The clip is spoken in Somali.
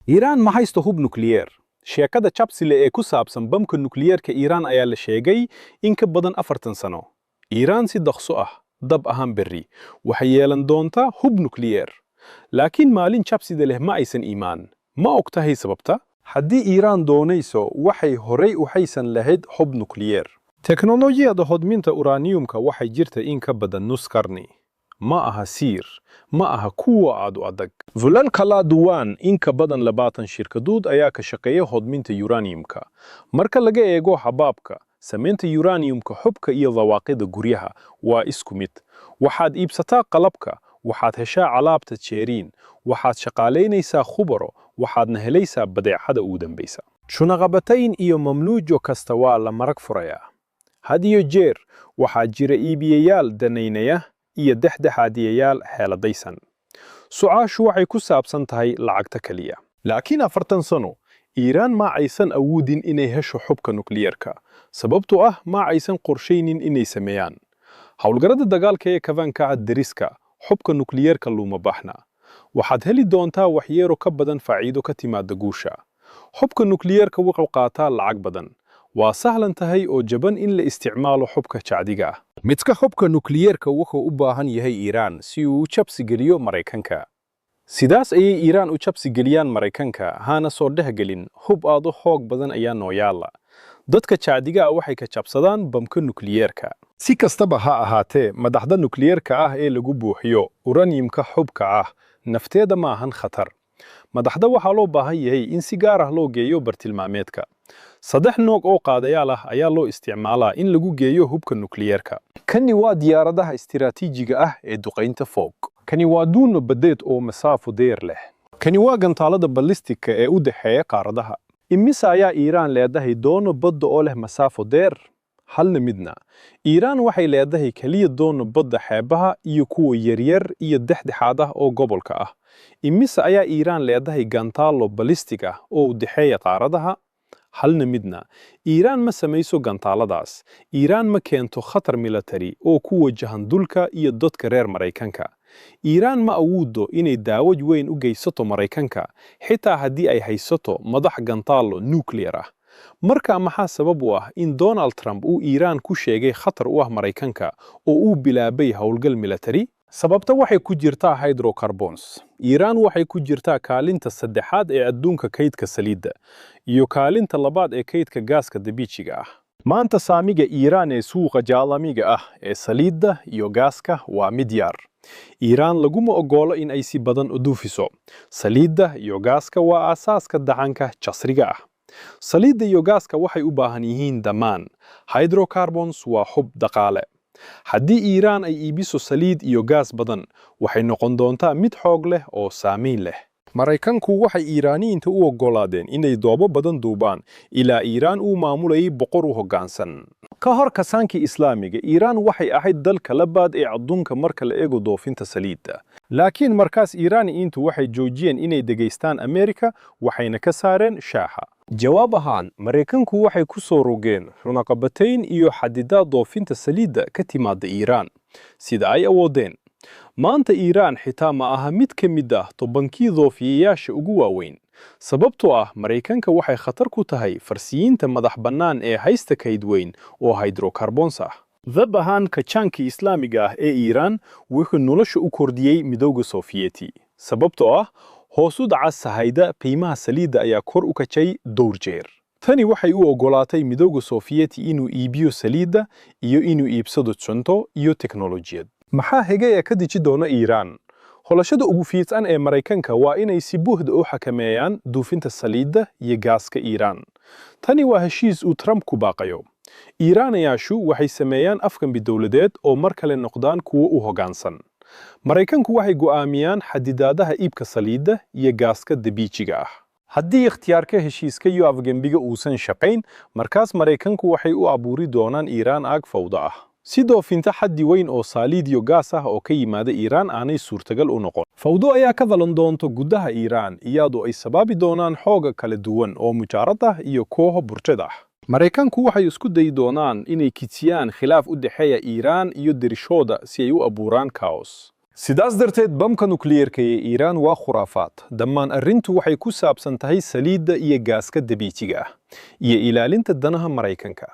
Iiraan ma haysto hub nukliyeer. Sheekada cabsile ee ku saabsan bamka nukliyeerka Iiraan ayaa la sheegay in ka badan 40 sano. Iiraan si dhaqso ah, dab ahaan berri, waxay yeelan doontaa hub nukliyeer. Laakiin maalin cabsida leh ma aysan imaan. Ma ogtahay sababta? Haddii Iiraan doonayso, waxay horey u haysan lahayd hub nukliyeer. Teknolojiyadda hodminta uraniumka waxay jirta in ka badan nus qarni. Ma aha sir, ma aha kuwa aad u adag. Fulal kala duwan, in ka badan 20 shirkadood ayaa ka shaqeeya hodminta uraniumka. Marka laga eego hababka, samaynta uraniumka hubka iyo dhawaaqida guryaha waa isku mid. Waxaad iibsataa qalabka, waxaad heshaa alaabta ceeriin, waxaad shaqaalaynaysaa khubaro, waxaadna helaysaa badeecada ugu dambaysa. Cunaqabatayn iyo mamnuuco kasta waa la marag furayaa. Had iyo jeer waxaa jira iibiyayaal danaynaya iyo dhexdhexaadiyayaal xeeladaysan. Su'aashu waxay ku saabsan tahay lacagta kaliya. Laakiin 40 sano, Iiraan ma aysan awoodin inay hesho hubka nukliyeerka, sababtoo ah ma aysan qorshaynin inay sameeyaan. Howlgarada dagaalka ee kafaanka deriska, hubka nukliyeerka looma baahna. Waxaad heli doontaa waxyeelo ka badan faa'iido ka timaada guusha. Hubka nukliyeerka wuxuu qaataa lacag badan. Waa sahlan tahay oo jaban in la isticmaalo hubka caadiga ah. Midka hubka nukliyeerka wuxuu u baahan yahay Iiraan si uu u cabsi geliyo Maraykanka. Sidaas ayay Iiraan u cabsi geliyaan Maraykanka, hana soo dhexgelin, hub aad u xoog badan ayaa noo yaala. Dadka caadiga ah waxay ka cabsadaan bamka nukliyeerka. Si kastaba ha ahaatee, madaxda nukliyeerka ah ee lagu buuxiyo uraniumka hubka ah nafteeda ma ahan khatar. Madaxda waxaa loo baahan yahay in si gaar ah loo geeyo bartilmaameedka. Saddex nooc oo qaadayaal ah ayaa loo isticmaalaa in lagu geeyo hubka nukliyeerka. Kani waa diyaaradaha istiraatiijiga ah ee duqaynta fog. Kani waa doono badeed oo masaafo dheer leh. Kani waa gantaalada ballistika ee u dhexeeya qaaradaha. Immisa ayaa Iiraan leedahay doono badda oo leh masaafo dheer? Halna midna. Iiraan waxay leedahay kaliya doono badda xeebaha iyo kuwa yaryar iyo dhexdhexaad ah oo gobolka ah. Immisa ayaa Iiraan leedahay gantaalo ballistic ah oo u dhexeeya qaaradaha? Halna midna. Iiraan ma samayso gantaaladaas. Iiraan ma keento khatar military oo ku wajahan dhulka iyo dadka reer Maraykanka. Iiraan ma awoodo inay dhaawac weyn u geysato Maraykanka, xitaa haddii ay haysato madax gantaalo nuclear ah. Marka maxaa sabab u ah in Donald Trump uu Iiraan ku sheegay khatar u ah Maraykanka oo uu bilaabay howlgal military? Sababta waxay ku jirtaa hydrocarbons. Iiraan waxay ku jirtaa kaalinta saddexaad ee adduunka kaydka saliidda iyo kaalinta labaad ee kaydka gaaska dabiiciga ah. Maanta saamiga Iiraan ee suuqa caalamiga ah ee saliidda iyo gaaska waa mid yar. Iiraan laguma oggolo in ay si badan u dhoofiso. Saliidda iyo gaaska waa aasaaska dhaqanka casriga ah. Saliidda iyo gaaska waxay u baahan yihiin dhammaan. Hydrocarbons waa hub dhaqaale. Haddii Iiraan ay iibiso saliid iyo gaas badan, waxay noqon doontaa mid xoog leh oo saameyn leh. Maraykanku waxay Iiraaniyiinta u oggolaadeen inay doobo badan duubaan ilaa Iiraan uu maamulayay boqor u hoggaansan. Ka hor kacaankii Islaamiga, Iiraan waxay ahayd dalka labaad ee adduunka marka la eego dhoofinta saliidda. Laakiin markaas Iiraaniyiintu waxay joojiyeen inay dhegaystaan Ameerika, waxayna ka saareen shaaha. Jawaab ahaan, Maraykanku waxay ku soo rogeen cunaqabatayn iyo xadidaad dhoofinta saliidda ka timaada Iiraan, sida ay awoodeen. Maanta Iiraan xitaa ma aha mid ka mid ah 10-kii dhoofiyeyaasha ugu waaweyn, sababtoo ah Maraykanka waxay khatar ku tahay Farsiyiinta madax bannaan ee haysta kayd weyn oo hydrocarbons ah. Dhab ahaan, kacaankii Islaamiga ah ee Iiraan wuxuu nolosha u kordhiyey Midowga Sofiyeeti, sababtoo ah hoos u dhaca sahayda qiimaha saliidda ayaa kor u kacay dhowr jeer. Tani waxay u oggolaatay Midowga Sofiyeeti inuu iibiyo saliidda iyo inuu iibsado cunto iyo teknolojiyad. Maxaa xigaya ka deji doona Iiraan? Xulashada ugu fiican ee Maraykanka waa inay si buuxda u xakameeyaan dhoofinta saliidda iyo gaaska Iiraan. Tani waa heshiis uu Trump ku baaqayo. Iiraanayaashu waxay sameeyaan afgambi dowladeed oo mar kale noqdaan kuwo u hoggaansan. Maraykanku waxay go'aamiyaan xadidaadaha iibka saliidda iyo gaaska dabiiciga ah. Haddii ikhtiyaarka heshiiska iyo afgembiga uusan shaqayn, markaas Maraykanku waxay u abuuri doonaan Iiraan aag fawdo ah, si dhoofinta xaddi weyn oo saliid iyo gaas ah oo ka yimaada Iiraan aanay suurtagal u noqon. Fawdo ayaa ka dhalan doonto gudaha Iiraan, iyadoo ay sababi doonaan xooga kala duwan oo mucaarad ah iyo kooxo burjad ah. Maraykanku waxay isku dayi doonaan inay kiciyaan khilaaf u dhexeeya Iiraan iyo derishooda si ay u abuuraan chaos. Sidaas darteed, bamka nukliyeerka ee Iiraan waa khuraafaad. Dhammaan arrintu waxay ku saabsan tahay saliidda iyo gaaska dabiiciga ah, iyo ilaalinta danaha Maraykanka.